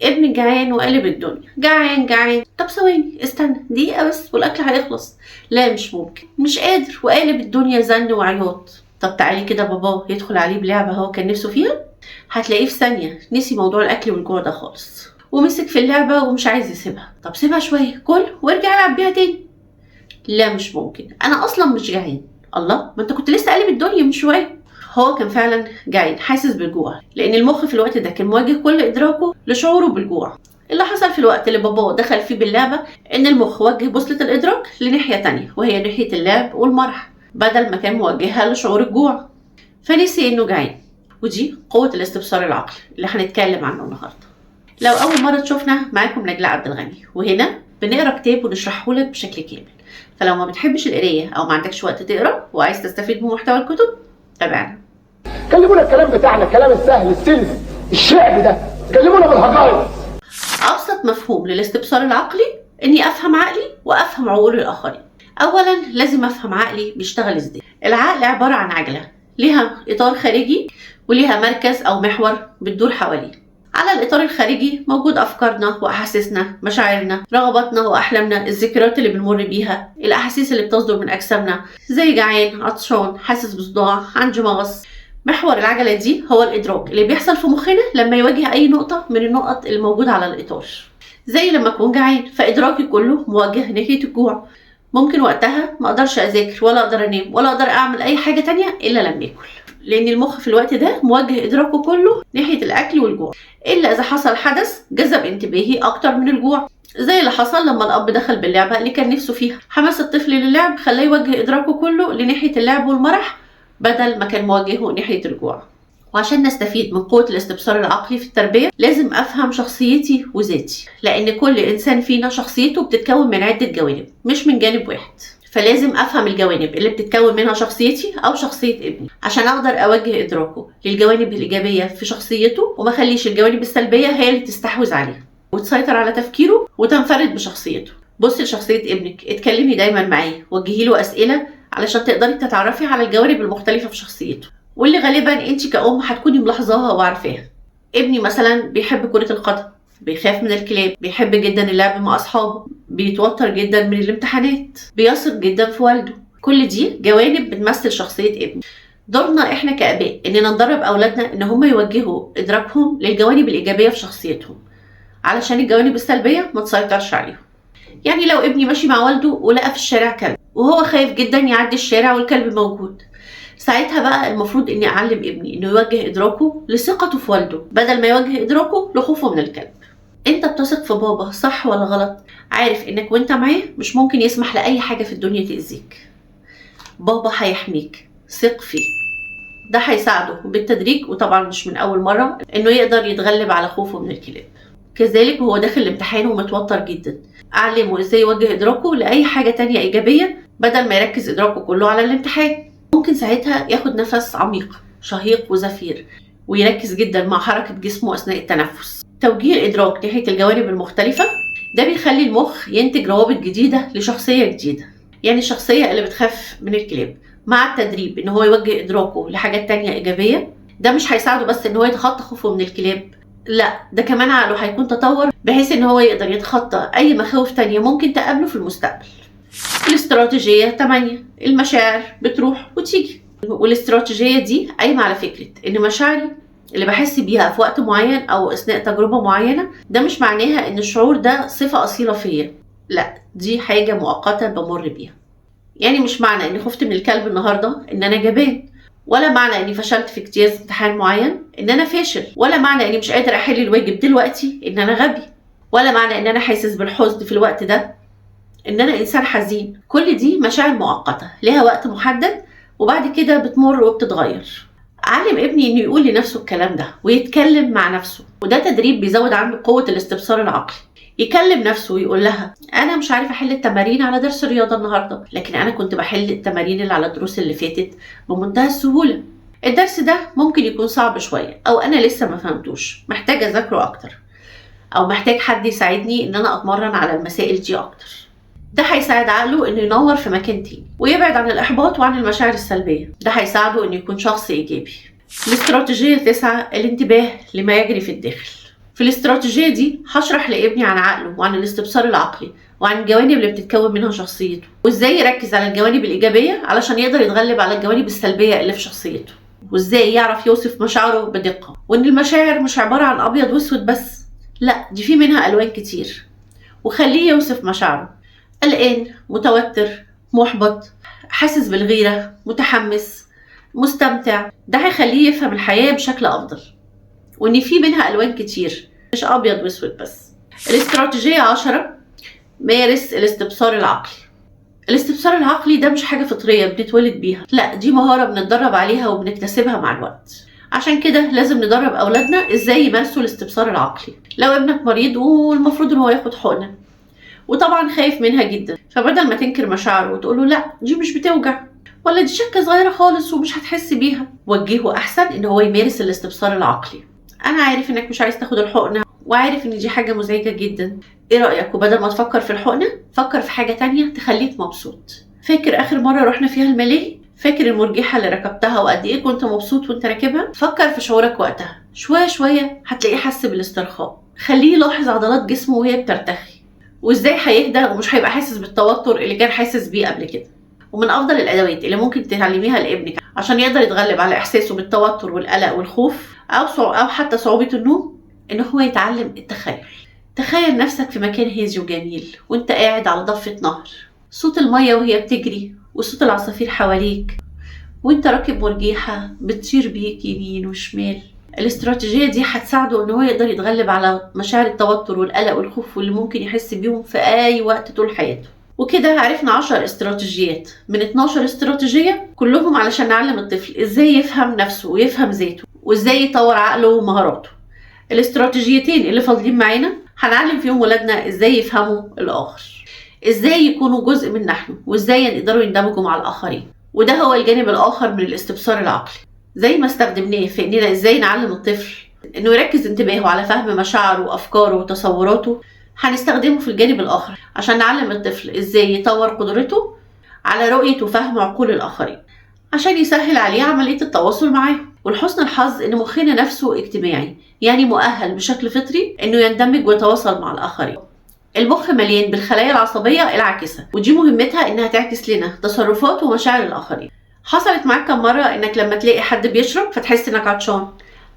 ابني جعان وقالب الدنيا، جعان جعان. طب ثواني استنى دقيقة بس والأكل هيخلص. لا مش ممكن، مش قادر، وقالب الدنيا زن وعياط. طب تعالي كده بابا يدخل عليه بلعبة هو كان نفسه فيها، هتلاقيه في ثانية نسي موضوع الأكل والجوع ده خالص، ومسك في اللعبة ومش عايز يسيبها. طب سيبها شوية، كل وارجع العب بيها تاني. لا مش ممكن، أنا أصلا مش جعان. الله، ما أنت كنت لسه قالب الدنيا من شوية. هو كان فعلا جعان، حاسس بالجوع، لأن المخ في الوقت ده كان موجه كل إدراكه لشعوره بالجوع. اللي حصل في الوقت اللي باباه دخل فيه باللعبة إن المخ وجه بوصلة الإدراك لناحية تانية، وهي ناحية اللعب والمرح، بدل ما كان موجهها لشعور الجوع، فنسي إنه جعان. ودي قوة الاستبصار العقلي اللي هنتكلم عنه النهاردة. لو أول مرة تشوفنا، معاكم نجلاء عبد الغني، وهنا بنقرا كتاب ونشرحه لك بشكل كامل. فلو ما بتحبش القراية أو ما عندكش وقت تقرا وعايز تستفيد من محتوى الكتب، تابعنا. كلمونا الكلام بتاعنا، الكلام السهل السلس الشعب ده، كلمونا بالهجايص. أبسط مفهوم للاستبصار العقلي إني أفهم عقلي وأفهم عقول الآخرين. أولاً لازم أفهم عقلي بيشتغل إزاي. العقل عبارة عن عجلة ليها إطار خارجي وليها مركز أو محور بتدور حواليه. على الإطار الخارجي موجود أفكارنا وأحاسيسنا، مشاعرنا، رغباتنا وأحلامنا، الذكريات اللي بنمر بيها، الأحاسيس اللي بتصدر من أجسامنا زي جعان، عطشان، حاسس بصداع، عندي مغص. محور العجلة دي هو الإدراك اللي بيحصل في مخنا لما يواجه أي نقطة من النقط الموجودة على الإطار. زي لما أكون جعان فإدراكي كله موجه ناحية الجوع، ممكن وقتها ما أقدرش أذاكر ولا أقدر أنام ولا أقدر أعمل أي حاجة تانية إلا لما آكل، لأن المخ في الوقت ده موجه إدراكه كله ناحية الأكل والجوع، إلا إذا حصل حدث جذب انتباهي أكتر من الجوع، زي اللي حصل لما الأب دخل باللعبة اللي كان نفسه فيها. حماس الطفل للعب خلاه يوجه إدراكه كله لناحية اللعب والمرح بدل ما كان موجهه ناحية الجوع. وعشان نستفيد من قوة الاستبصار العقلي في التربية لازم أفهم شخصيتي وذاتي، لأن كل إنسان فينا شخصيته بتتكون من عدة جوانب مش من جانب واحد. فلازم أفهم الجوانب اللي بتتكون منها شخصيتي أو شخصية ابني عشان أقدر أوجه إدراكه للجوانب الإيجابية في شخصيته، وما أخليش الجوانب السلبية هي اللي تستحوذ عليه وتسيطر على تفكيره وتنفرد بشخصيته. بصي لشخصية ابنك، اتكلمي دايما معاه، وجهي له أسئلة علشان تقدري تتعرفي على الجوانب المختلفة في شخصيته، واللي غالبا انت كأم هتكوني ملاحظاها وعارفاها. ابني مثلا بيحب كرة القدم، بيخاف من الكلاب، بيحب جدا اللعب مع أصحابه، بيتوتر جدا من الامتحانات، بيثق جدا في والده. كل دي جوانب بتمثل شخصية ابني. دورنا احنا كآباء اننا ندرب أولادنا ان هم يوجهوا إدراكهم للجوانب الإيجابية في شخصيتهم علشان الجوانب السلبية ما تسيطرش عليهم. يعني لو ابني ماشي مع والده ولقى في الشارع كلب وهو خايف جدا يعدي الشارع والكلب موجود، ساعتها بقى المفروض اني اعلم ابني انه يوجه ادراكه لثقته في والده بدل ما يوجه ادراكه لخوفه من الكلب. انت بتثق في بابا صح ولا غلط؟ عارف انك وانت معاه مش ممكن يسمح لاي حاجة في الدنيا تأذيك. بابا هيحميك، ثق فيه. ده هيساعده بالتدريج وطبعا مش من اول مرة انه يقدر يتغلب على خوفه من الكلاب. كذلك وهو داخل الامتحان ومتوتر جدا، اعلمه ازاي يوجه ادراكه لاي حاجة تانية ايجابية بدل ما يركز ادراكه كله على الامتحان. ممكن ساعتها ياخد نفس عميق، شهيق وزفير، ويركز جدا مع حركة جسمه أثناء التنفس. توجيه الإدراك ناحية الجوانب المختلفة ده بيخلي المخ ينتج روابط جديدة لشخصية جديدة. يعني الشخصية اللي بتخاف من الكلاب مع التدريب إن هو يوجه إدراكه لحاجات تانية إيجابية، ده مش هيساعده بس إن هو يتخطى خوفه من الكلاب، لا ده كمان عقله هيكون تطور بحيث إن هو يقدر يتخطى أي مخاوف تانية ممكن تقابله في المستقبل. الاستراتيجية 8، المشاعر بتروح وتيجي. والاستراتيجية دي قايمة على فكرة إن مشاعري اللي بحس بيها في وقت معين أو أثناء تجربة معينة ده مش معناها إن الشعور ده صفة أصيلة فيا، لا دي حاجة مؤقتة بمر بيها. يعني مش معنى إني خفت من الكلب النهاردة إن أنا جبان، ولا معنى إني فشلت في اجتياز امتحان معين إن أنا فاشل، ولا معنى إني مش قادر أحل الواجب دلوقتي إن أنا غبي، ولا معنى إن أنا حاسس بالحزن في الوقت ده إن أنا إنسان حزين. كل دي مشاعر مؤقتة لها وقت محدد وبعد كده بتمر وبتتغير. علم ابني إنه يقول لنفسه الكلام ده ويتكلم مع نفسه، وده تدريب بيزود عنده قوة الاستبصار العقلي. يكلم نفسه ويقول لها أنا مش عارف أحل التمارين على درس الرياضة النهاردة، لكن أنا كنت بحل التمارين اللي على الدروس اللي فاتت بمنتهى السهولة. الدرس ده ممكن يكون صعب شوية، أو أنا لسه ما فهمتوش، محتاجة أذاكره أكتر، أو محتاج حد يساعدني إن أنا أتمرن على المسائل دي أكتر. ده هيساعد عقله إنه ينور في مكان تاني ويبعد عن الإحباط وعن المشاعر السلبية. ده هيساعده إنه يكون شخص إيجابي. الاستراتيجية 9، الانتباه لما يجري في الداخل. في الاستراتيجية دي هشرح لابني عن عقله وعن الاستبصار العقلي وعن الجوانب اللي بتتكون منها شخصيته، وازاي يركز على الجوانب الإيجابية علشان يقدر يتغلب على الجوانب السلبية اللي في شخصيته، وازاي يعرف يوصف مشاعره بدقة، وان المشاعر مش عبارة عن أبيض واسود بس، لا دي في منها ألوان كتير. وخليه يوصف مشاعره: قلقان، متوتر، محبط، حاسس بالغيرة، متحمس، مستمتع. ده هيخليه يفهم الحياة بشكل أفضل، وإن في منها ألوان كتير مش أبيض وأسود بس. الاستراتيجية 10، مارس الاستبصار العقلي. الاستبصار العقلي ده مش حاجة فطرية بنتولد بيها، لا دي مهارة بنتدرب عليها وبنكتسبها مع الوقت. عشان كده لازم ندرب أولادنا إزاي يمارسوا الاستبصار العقلي. لو ابنك مريض والمفروض إن هو ياخد حقنة وطبعا خايف منها جدا، فبدل ما تنكر مشاعره وتقوله لا دي مش بتوجع ولا دي شكة صغيرة خالص ومش هتحس بيها، وجهه أحسن إن هو يمارس الاستبصار العقلي. أنا عارف إنك مش عايز تاخد الحقنة وعارف إن دي حاجة مزعجة جدا، إيه رأيك وبدل ما تفكر في الحقنة فكر في حاجة تانية تخليك مبسوط. فاكر آخر مرة رحنا فيها الملاهي؟ فاكر المرجحة اللي ركبتها وقد إيه كنت مبسوط وإنت راكبها؟ فكر في شعورك وقتها. شوية شوية هتلاقيه حس بالاسترخاء. خليه يلاحظ عضلات جسمه وهي بترتخي، وإزاي هيهدى ومش هيبقى حاسس بالتوتر اللي كان حاسس بيه قبل كده. ومن أفضل الأدوات اللي ممكن تعلميها لابنك عشان يقدر يتغلب على إحساسه بالتوتر والقلق والخوف أو حتى صعوبة النوم، إن هو يتعلم التخيل. تخيل نفسك في مكان هادي وجميل وإنت قاعد على ضفة نهر، صوت المية وهي بتجري وصوت العصافير حواليك، وإنت راكب مرجيحة بتطير بيك يمين وشمال. الاستراتيجية دي هتساعده إن هو يقدر يتغلب على مشاعر التوتر والقلق والخوف واللي ممكن يحس بيهم في أي وقت طول حياته. وكده عرفنا 10 استراتيجيات من 12 استراتيجية، كلهم علشان نعلم الطفل إزاي يفهم نفسه ويفهم ذاته وإزاي يطور عقله ومهاراته. الاستراتيجيتين اللي فاضلين معانا هنعلم فيهم ولادنا إزاي يفهموا الآخر، إزاي يكونوا جزء من نحن، وإزاي يقدروا يندمجوا مع الآخرين. وده هو الجانب الآخر من الاستبصار العقلي، زي ما استخدمناه في إننا إزاي نعلم الطفل إنه يركز انتباهه على فهم مشاعره وأفكاره وتصوراته، هنستخدمه في الجانب الآخر عشان نعلم الطفل إزاي يطور قدرته على رؤية وفهم عقول الآخرين عشان يسهل عليه عملية التواصل معاهم. ولحسن الحظ إن مخنا نفسه اجتماعي، يعني مؤهل بشكل فطري إنه يندمج ويتواصل مع الآخرين. المخ مليان بالخلايا العصبية العاكسة، ودي مهمتها إنها تعكس لنا تصرفات ومشاعر الآخرين. حصلت معاك كم مرة إنك لما تلاقي حد بيشرب فتحس إنك عطشان،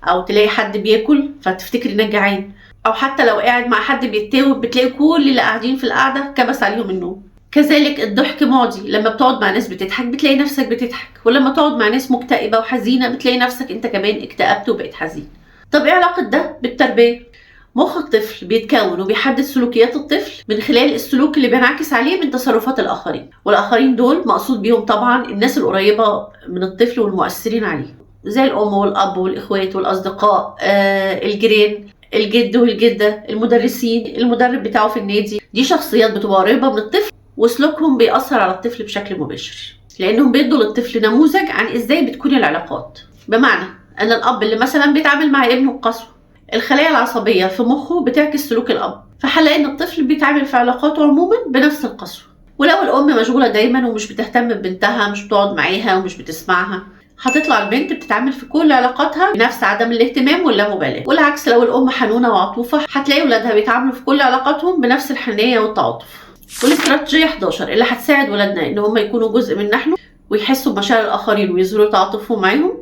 أو تلاقي حد بياكل فتفتكر إنك جعان، أو حتى لو قاعد مع حد بيتاوب بتلاقي كل اللي قاعدين في القعدة كبس عليهم النوم. كذلك الضحك معدي، لما بتقعد مع ناس بتضحك بتلاقي نفسك بتضحك، ولما تقعد مع ناس مكتئبة وحزينة بتلاقي نفسك انت كمان اكتئبت وبقيت حزين. طب ايه علاقة ده بالتربية؟ مخ الطفل بيتكون وبيحدد سلوكيات الطفل من خلال السلوك اللي بينعكس عليه من تصرفات الآخرين، والآخرين دول مقصود بيهم طبعا الناس القريبة من الطفل والمؤثرين عليه، زي الأم والأب والإخوات والأصدقاء، الجيران، الجد والجدة، المدرسين، المدرب بتاعه في النادي. دي شخصيات بتبقى قريبة من الطفل وسلوكهم بيأثر على الطفل بشكل مباشر، لأنهم بيدوا للطفل نموذج عن إزاي بتكون العلاقات. بمعنى أن الأب اللي مثلا بيتعامل مع ابنه بقسوة، الخلايا العصبية في مخه بتعكس سلوك الأب، فهنلاقي إن الطفل بيتعامل في علاقاته عموما بنفس القسوة. ولو الأم مشغولة دايما ومش بتهتم ببنتها، مش بتقعد معاها ومش بتسمعها، هتطلع البنت بتتعامل في كل علاقاتها بنفس عدم الاهتمام واللامبالاة. والعكس لو الأم حنونة وعطوفة، هتلاقي ولادها بيتعاملوا في كل علاقاتهم بنفس الحنية والتعاطف. والاستراتيجية 11 اللي هتساعد ولادنا إن هم يكونوا جزء من نحن ويحسوا بمشاعر الآخرين ويظهروا تعاطفهم معاهم،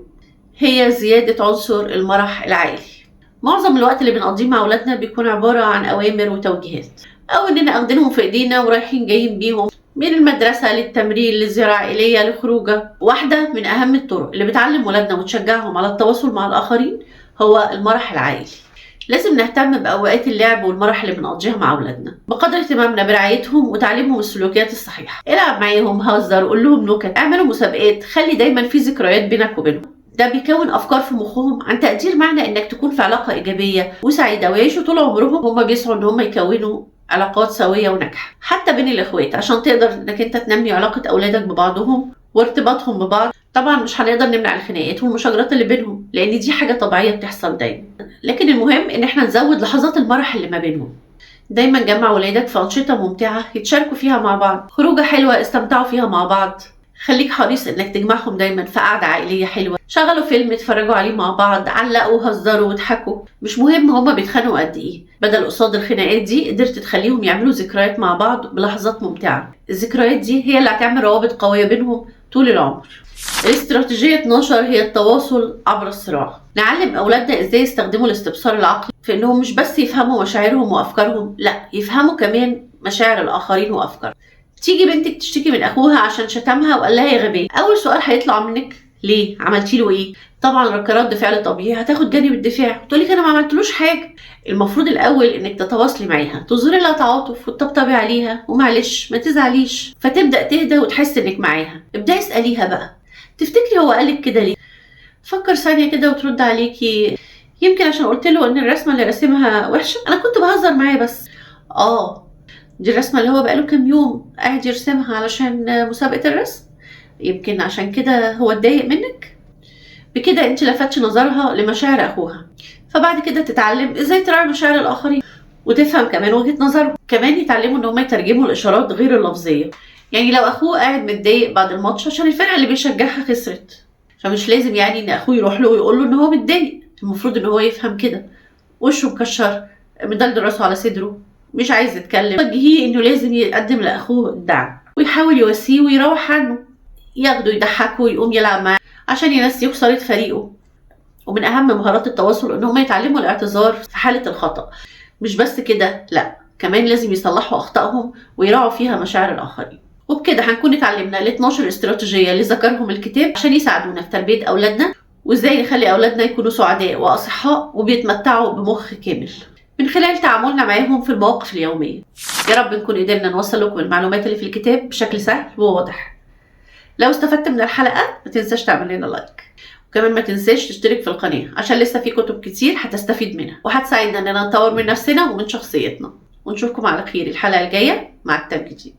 هي زيادة عنصر المرح العائلي. معظم الوقت اللي بنقضيه مع أولادنا بيكون عبارة عن أوامر وتوجيهات، أو إننا أخدينهم في إيدينا ورايحين جايين بيهم من المدرسة للتمرين للزيارة العائلية لخروجة. واحدة من أهم الطرق اللي بتعلم ولادنا وتشجعهم على التواصل مع الآخرين هو المرح العائلي. لازم نهتم بأوقات اللعب والمرح اللي بنقضيها مع أولادنا بقدر اهتمامنا برعايتهم وتعليمهم السلوكيات الصحيحة. العب معاهم، هزر، قول لهم نكت، اعملوا مسابقات، خلي دايما في ذكريات بينك وبينهم. ده بيكون أفكار في مخهم عن تقدير معنى إنك تكون في علاقة إيجابية وسعيدة، ويعيشوا طول عمرهم هم بيسعوا إن هم يكونوا علاقات سوية وناجحة حتى بين الإخوات، عشان تقدر إنك أنت تنمي علاقة أولادك ببعضهم وارتباطهم ببعض. طبعا مش هنقدر نمنع الخناقات والمشاجرات اللي بينهم لأن دي حاجة طبيعية بتحصل دايما، لكن المهم إن احنا نزود لحظات المرح اللي ما بينهم. دايما جمع ولادك في أنشطة ممتعة يتشاركوا فيها مع بعض، خروجة حلوة استمتعوا فيها مع بعض. خليك حريص انك تجمعهم دايما في قعدة عائلية حلوة، شغلوا فيلم اتفرجوا عليه مع بعض، علقوا هزروا واضحكوا، مش مهم هما بيتخانقوا قد ايه. بدل قصاد الخناقات دي قدرت تخليهم يعملوا ذكريات مع بعض بلحظات ممتعة. الذكريات دي هي اللي هتعمل روابط قوية بينهم طول العمر. الاستراتيجية 12 هي التواصل عبر الصراع. نعلم أولادنا إزاي يستخدموا الاستبصار العقلي في إنهم مش بس يفهموا مشاعرهم وأفكارهم، لا يفهموا كمان مشاعر الآخرين وأفكارهم. تيجي بنتك تشتكي من أخوها عشان شتمها وقال لها يا غبية، أول سؤال هيطلع منك ليه؟ عملتي له إيه؟ طبعا كرد فعل طبيعي هتاخد جانب الدفاع وتقولك أنا ما عملتلوش حاجة. المفروض الأول إنك تتواصلي معاها، تظهري لها تعاطف وتطبطبي عليها ومعلش ما تزعليش، فتبدأ تهدى وتحس إنك معاها. ابدأي اسأليها بقى، تفتكري هو قالك كده ليه؟ فكر ثانية كده وترد عليكي، يمكن عشان قلت له ان الرسمة اللي رسمها وحشة، انا كنت بهزر معاه بس. دي الرسمة اللي هو بقاله كام يوم قاعد يرسمها علشان مسابقة الرسم، يمكن عشان كده هو اتضايق منك. بكده انت لفتش نظرها لمشاعر اخوها، فبعد كده تتعلم ازاي تراعي مشاعر الاخرين وتفهم كمان وجهة نظرهم. كمان يتعلموا ان هم يترجموا الاشارات غير اللفظية، يعني لو اخوه قاعد متضايق بعد الماتش عشان الفرقة اللي بيشجعها خسرت، فمش لازم يعني ان اخوه يروح له ويقول له ان هو متضايق، المفروض ان هو يفهم كده، وشه مكشر، مدلدل راسه على صدره، مش عايز يتكلم. وجهيه انه لازم يقدم لاخوه الدعم ويحاول يواسيه ويروح عنه، ياخده يضحكه ويقوم يلعب معاه عشان ينسيه خسارة فريقه. ومن اهم مهارات التواصل ان هم يتعلموا الاعتذار في حاله الخطأ. مش بس كده، لا كمان لازم يصلحوا اخطائهم ويراعوا فيها مشاعر الاخرين. وبكده هنكون اتعلمنا ال 12 استراتيجية اللي ذكرهم الكتاب عشان يساعدونا في تربية أولادنا، وإزاي نخلي أولادنا يكونوا سعداء وأصحاء وبيتمتعوا بمخ كامل من خلال تعاملنا معاهم في المواقف اليومية. يا رب نكون قدرنا نوصل لكم المعلومات اللي في الكتاب بشكل سهل وواضح. لو استفدت من الحلقة ما تنساش تعمل لنا لايك، وكمان ما تنساش تشترك في القناة عشان لسه في كتب كتير هتستفيد منها وهتساعدنا إننا نطور من نفسنا ومن شخصيتنا. ونشوفكم على خير الحلقة الجاية مع كتاب جديد.